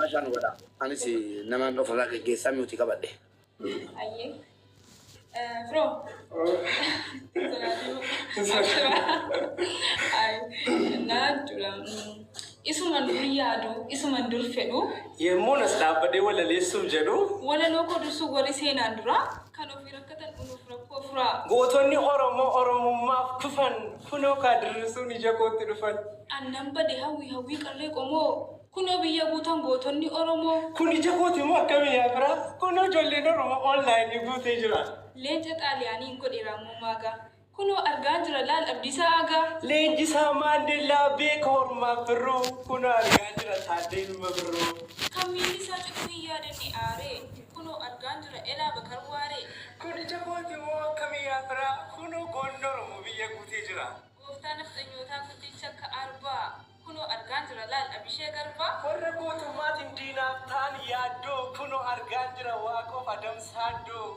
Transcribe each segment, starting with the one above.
Isaa nu godha. Anis nama ofirraa geggeessaa mute qabadhe. Ayyee. Firoo. Naa jechuudha. Isuman dur yaadu, isuman dur fedhu. Yemmuun as dhaabbadhee walaleessuuf jedhu. Walaloo koo dursuu warri seenaan dura kan ofii rakkatan unuuf rakkoo furaa. Gootonni Oromoo Oromummaaf kufan kunoo kaadirrisuun ija kootti dhufan. Annan bade hawwi hawwii qarree qomoo kunoo biyya guutan gootonni Oromoo. Kun ija kooti immoo akkamii yaa firaa? Kunoo ijoolleen Oromoo online guutee jira. Leenca Xaaliyaaniin godhe raammoo maagaa kunoo argaan jira laal Abdiisaa Aagaa. Leenjisaa Maandeellaa beeka hormaaf birruu kunoo argaan jira Taaddee Ilma Birruu. Kan miilli isaa cituu hin yaadanne aaree kunoo argaan jira elaa Bakar Waaree. Kun ija kooti immoo akkamii yaa firaa? Kunoo goonni Oromoo biyya guutee jira. Gooftaa nafxanyootaa guddicha akka arbaa kunoo argaan jira laal Abishee Garbaa. Warra gootummaatiin diinaaf ta'an yaaddoo kunoo argaan jira Waaqoof Adamsaaddoo.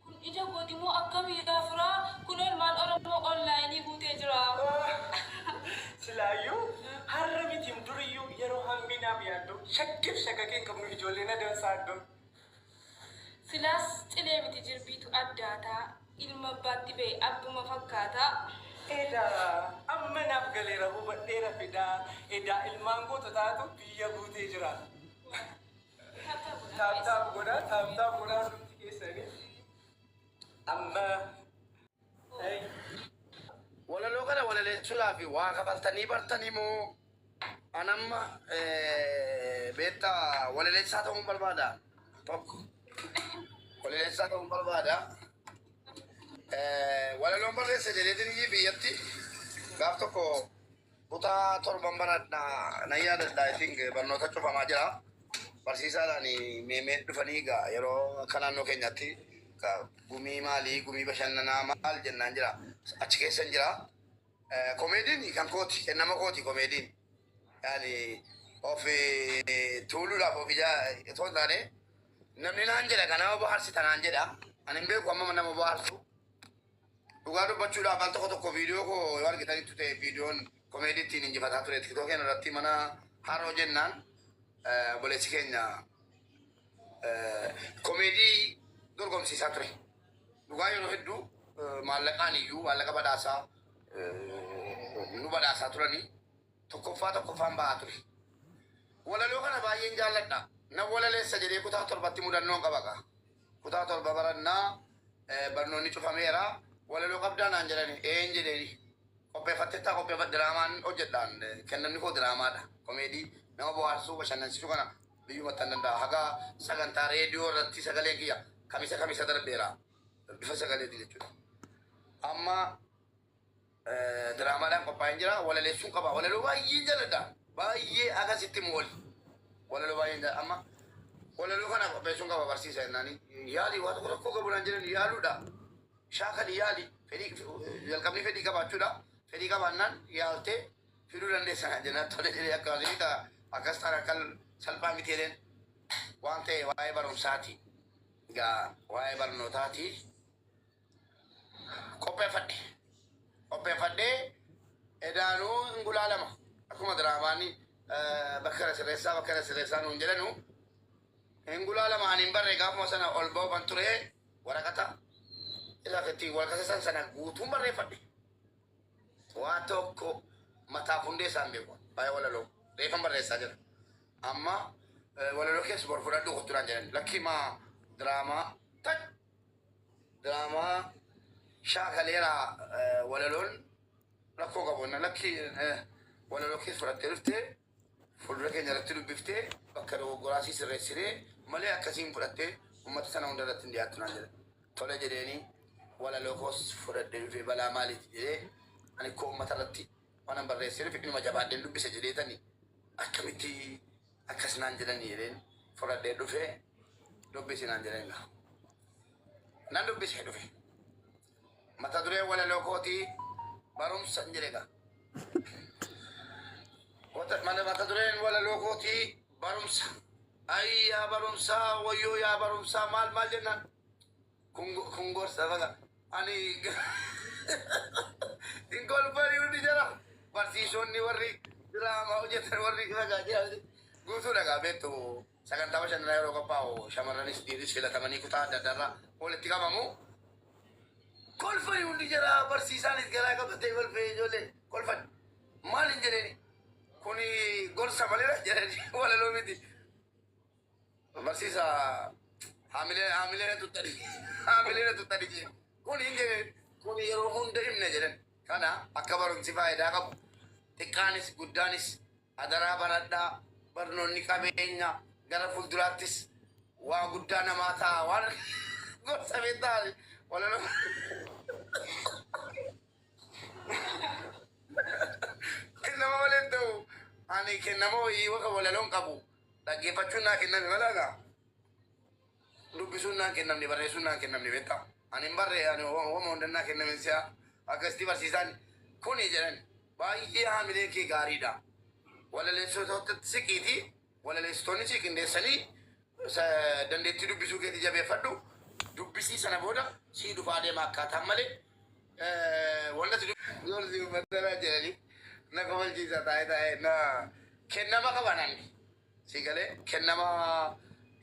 Kun ija kooti moo akkamii yaa firaa? Kunoo ilmaan Oromoo online guutee jira. Silaayyuu har'a mitiim duriyyuu yeroo hamminaaf yaaddoo shakkiif shakakee hin qabnu ijoolleen Adamsaaddoo. Silaas cilee miti jirbiitu addaataa ilma abbaatti ba'e abbuma fakkaataa. Edaa amma naaf galeera hubadheera fidaa edaa ilmaan goototaatu biyya guutee jira. Tap tap godhaa Tap tap godhaa, tap tap godhaa hundumti keessanii. Amma Walaloo kana walaleessuudhaaf waa kafaltanii bartanii moo? Anamma beektaa, walaleessaa ta'uun barbaada. Tokko walaleessaa ta'uun barbaada. Walaloon barreessa jedheetiin biyyatti gaaf tokko kutaa torban baradhaa nan yaadadha. I think barnoota cufamaa jira. Barsiisaadhaan meemee dhufanii egaa yeroo akka naannoo keenyaatti gumii maalii, gumii bashannanaa maal jennaan jira. Achi keessan jira. Komeediin kan kooti, kennama kooti komeediin. Yaani of tuuluudhaaf of ijaa otoo hin taane, namni naan jedha kan nama bohaarsita naan jedha. Ani hin beeku amma nama bohaarsu. Dhugaa dubbachuudhaaf, al tokko tokko viidiyoo koo yoo argitanitti ta'e, viidiyoon komeedii ittiin injifataa ture TikTokii irratti mana haroo jennaan, obboleessi keenya komeedii dorgomsiisaa ture. Dhugaa yeroo hedduu maallaqaan iyyuu maallaqa badhaasaa nu badhaasaa turanii tokkoffaa tokkoffaan ba'aa ture. Walaloo kana baay'een jaalladha. Nan walaleessa jedhee kutaa torbatti mudannoon qaba gaa. Kutaa 7 barannaa, barnoonni cufameera. Walaloo qabdaa naan jedhani, een jedheeni. Qopheeffattettaa? Qopheeffadhe, diraamaan hojjedhaan, kennamni koo diraamaadha. Komeedii nama bohaarsuu bashannansiisuu kana biyyumatti hin danda'a. Haga sagantaa reediyoo irratti sagaleen kiyya kamisa kamisa darbeera. Bifa sagaleetiin jechuudha. Amma diraamaadhaan qophaa'een jira. Walaleessuun qaba. Walaloo baay'ee jaalladha. Baay'ee akkasitti mooli. Walaloo baay'ee jaalladha. Amma walaloo kana qopheessuun qaba, barsiisa jennaani. Yaali, waa tokko rakkoo qabu naan jedhan, yaaluudha. Shaakali, yaali. Fedhii jalqabni fedhii qabaachuudha. Fedhii qabaannaan yaaltee fiduu dandeessa naan jennaan, tole jedhee akkasii akkas ta'an akka salphaa miti jedheen waan ta'e waa'ee barumsaati. Egaa waa'ee barnootaati. Qopheeffadhe. Qopheeffadhee edaanuu hin gulaalama. Akkuma diraamaan bakka kana sirreessaa, bakka kana sirreessaa nuun jedhanu hin gulaalama. Ani hin barre, gaafuma sana ol ba'uufan ture, waraqata isa ittiin waraqata san sana guutuun barreeffadhe. Waa tokko mataaf hundee isaan beeku. Baay'ee walaloo reefan barreessaa jira. Amma walaloo keessa bor fudhadhu kottu naan jedhan. Lakkii, maa diraamaa taj diraamaa shaakaleera, walaloon rakkoo qabu. Lakki, walaloo keessa fudhattee dhuftee fuuldura keenya irratti dubbiftee bakka dogoggoraasii sirreessinee malee akkasiin fudhattee uummata sana hunda irratti hin dhiyaattu naan jedhan. Tole jedheeni walaloo koos fudhadhee dhufee, balaa maaliiti jedhee, ani koo uummata irratti waan barreessee dhufe inuma jabaadheen dubbise jedheetani, akkamitti akkas naan jedhanii jedheen fudhadhee dhufee, dubbisi naan jedheen. Nan dubbisee dhufe. Mata dureen walaloo kootii barumsa hin jedhe gaa. Mata dureen walaloo kootii barumsa. Ay yaa barumsaa, wayyoo yaa barumsaa, maal maal jennaan. Kun gorsa baga. Ani hin kolfanii hundi jara. Barsiisonni warri diraamaa hojjetan warri ragaa jiran. Guutuu dhagaa beektu sagantaa bashannanaa yeroo qophaa'u shamarranis dhiirris filatamanii kutaa adda addaarraa walitti qabamu. Kolfani hundi jara, barsiisaanis garaa qabatee kolfee, ijoollee kolfan. Maal hin jedheni? Kuni gorsa malee jedhani, walaloo miti. Barsiisa haamilee haamilee na tuttani, haamilee na tuttani jedhe. Kun hin jedhen, kun yeroo hunda himne jedhan. Kana akka barumsi faayidaa qabu. Xiqqaanis guddaanis adaraa baradhaa, barnoonni qabeenya, gara fuulduraattis waa guddaa namaa ta'a, waan gorsa beektaa walaloo. Kennama malee hin ta'u. Ani kennama wayii waka walaloon qabu. Dhaggeeffachuun naa kenname malaadha. Dubbisuun naan kennamne, barreessuun naan kennamne beektaa. Ani hin barree, ani wama hunda naa kenname si'a akkasitti barsiisaan kuni jedhan, baay'ee haamileen kee gaariidha. Walaleessitoota siqiiti, walaleessitoonni si qindeessanii dandeettii dubbisuu keetii jabeeffadhu. Dubbisii, sana booda sii dhufaa deema akkaataan malee wanta si gorsi uummatanaa jedhanii na kofalchiisa taa'ee taa'ee. Na kennama qaba namni. Si galee kennama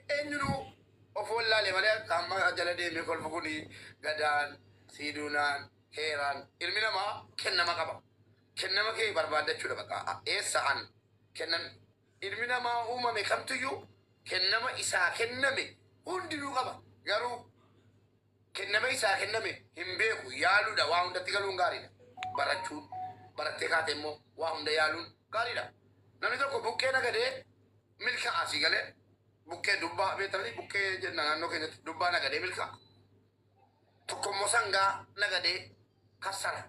eenyunuu of wallaale malee akka amma jala deemee kolfu kuni gadaan siiduunaan heeraan ilmi namaa kennama qaba. Kennama kee barbaaddachuudha bakka eessa an kennan. Ilmi namaa uumame kamtuyyuu kennama isaa kenname hundinuu qaba. Garuu kennama isaa kenname hin beeku, yaaluudha. Waa hundatti galuun gaariidha. Barachuun, barattee kaate immoo waa hunda yaaluun gaariidha. Namni tokko buqqee nagadee milkaa'a, si galee? Buqqee dubbaa beektanii, buqqee jenna naannoo keenyatti, dubbaa nagadee milkaa'a. Tokko immoo sangaa nagadee kassara.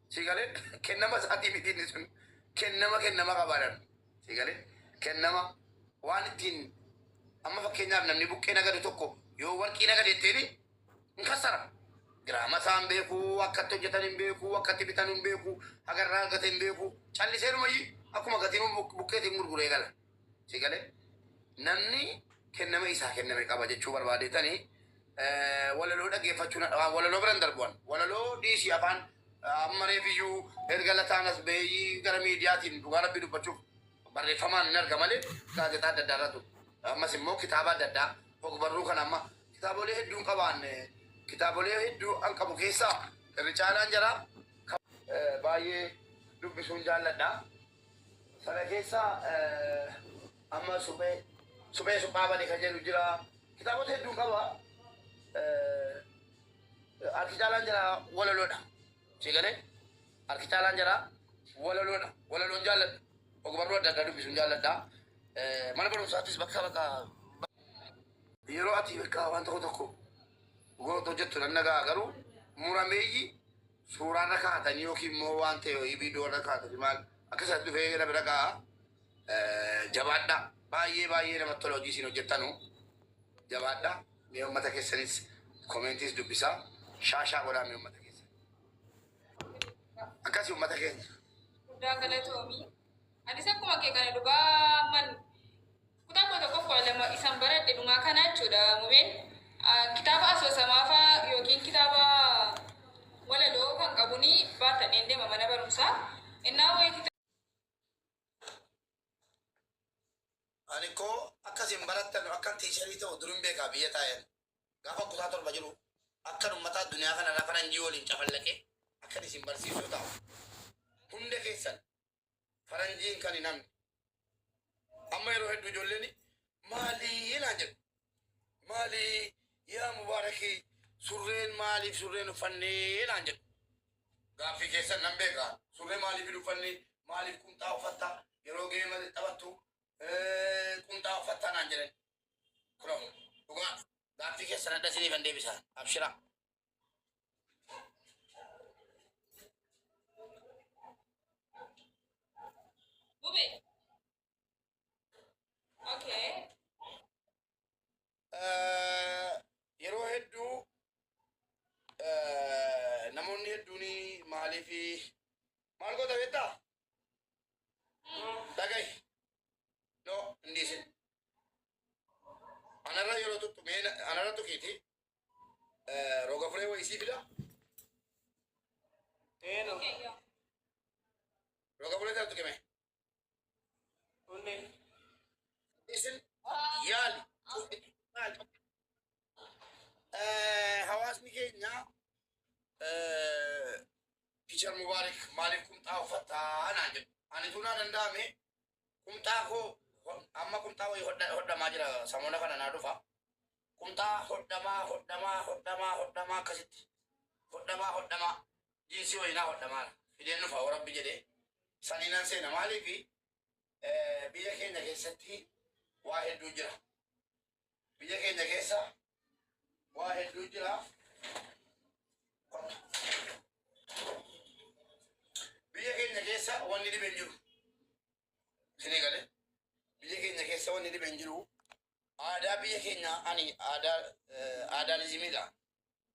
Si galee? Kennama isaatii miti inni sun. Kennama kennama qabaadan. Si galee? Kennama waan ittiin amma fakkeenyaaf namni buqqee nagadu tokko yoo warqii nagade ittiin hin kassara. Giraama isaa hin beeku, akkatti hojjetan hin beeku, akkatti bitan hin beeku, hagarraa argate hin beeku. Callisee dhumayyii akkuma gatiin buqqeetiin gurguree gala. Si galee? Namni kennama isaa kenname qaba jechuu barbaadeetanii walaloo dhaggeeffachuun walaloo biran darbuwan. Walaloo dhiisii, afaan amma reefiyyuu erga lataan as ba'ee gara miidiyaatiin, dhugaa rabbii dubbachuuf, barreeffamaan hin arga malee gaazexaa adda addaa irratti. Ammas immoo kitaaba adda addaa, ogbarruu kana amma kitaabolee hedduun qabaanne, kitaabolee hedduu an qabu keessaa irri caalaan jara baay'ee dubbisuun jaalladha. Sana keessaa amma suphee suphee suphaa bade kan jedhu jira. Kitaabota hedduun qaba. Harki caalaan jira walaloodha. Si galee? Harki caalaan jira walaloodha. Walaloon jaalladha. Ogbarruu adda addaa dubbisuun jaalladha. Mana barumsaattis bakka bakka yeroo ati bakka waan tokko tokko gootu hojjettu nan dhagaa, garuu murameeyyi suuraarra kaa'atanii yookiin immoo waan ta'e viidiyoo irra kaa'atanii maal akka isaan dhufee na bira ga'a. Jabaadha. Baay'ee baay'ee namatti tola hojii isin hojjettanu. Jabaadha. Mee uummata keessanis commentiis dubbisaa. Shaashaa godhaa mee uummata keessan. Akkasii uummata keenya. Guddaa galatoomii. Anis akkuma kee kana dhugaa man kutaa 11, 12 isan baradhe dhumaa kana jechuudha mubeen. Kitaaba asoosamaa fa'aa yookiin kitaaba walaloo kan qabuni baatadheen deema mana barumsaa. Innaa wayitii Ani koo akkasin barattan akkan teacherii ta'u durin beekaa biyya taa'een. Gaafa kutaa 7 jiru akkan uummata addunyaa kana irraa faranjii waliin cafallaqee akkan isin barsiisuu ta'u. Hunda keessan faranjiin kan hin hamne. Amma yeroo hedduu ijoolleen maalii naan jedhu. Maalii yaa Mubaarakii, surreen maaliif surreen uffannee naan jedhu. Gaaffii keessan nan beeka. Surree maaliif hin uffanne? Maaliif qumxaa uffatta? Yeroo geema taphattu qumxaa uffattaa naan jedhan. Kunoo dhugaa gaaffii keessan adda isiniifan deebisa. Abshiraa. Mube. Okay. Yeroo hedduu namoonni hedduun maaliif maal goota beektaa? Dhagahi. No, hin dhiisin. Anarra yeroo tuttu mee anarra tuqiiti. Roga furee wayii sii fida. Eeno. Okay, yeah. Roga furee sana tuqime. Onnee. Teacher Mubaarik, maaliif qumxaa uffattaa naan jedhu. Ani tunaa danda'ame qumxaa koo amma qumxaa wayii hodhamaa jira, samoona kana naa dhufa. Qumxaa hodhamaa, hodhamaa, hodhamaa, hodhamaa, akkasitti hodhamaa, hodhamaa, jiinsii wayii naa hodhamaa fideen dhufa yoo Rabbi jedhee saniinan seena. Maaliifi biyya keenya keessatti waa hedduu jira. Biyya keenya keessa waa hedduu jira. Biyya keenya keessa wanni dhibeen jiru. Isinii galee, biyya keenya keessa wanni dhibeen jiru. Aadaa biyya keenya ani aadaa aadaalizimiidha.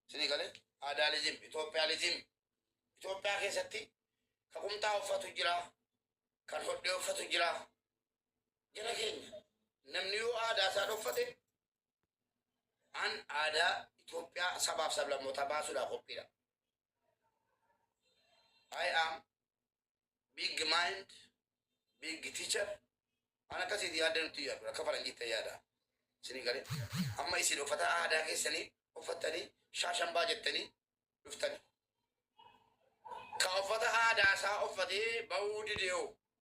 Isinii galee, aadaalizim, Itoophiyaalizim. Itoophiyaa keessatti ka qumxaa uffatu jira, kan hodhee uffatu jira. Jara keenya, namni yoo aadaa isaa dhoffate, an aadaa Itoophiyaa sabaaf sablammootaa baasuudhaaf qophiidha. I am big mind, big teacher. An akkasiiti yaadda nutti yaadu, akka faranjiitti yaada. Isinii galee, amma isin uffata aadaa keessanii uffattanii shaashambaa jettanii dhuftani. Ka uffata aadaa isaa uffatee bahuu didee hoo?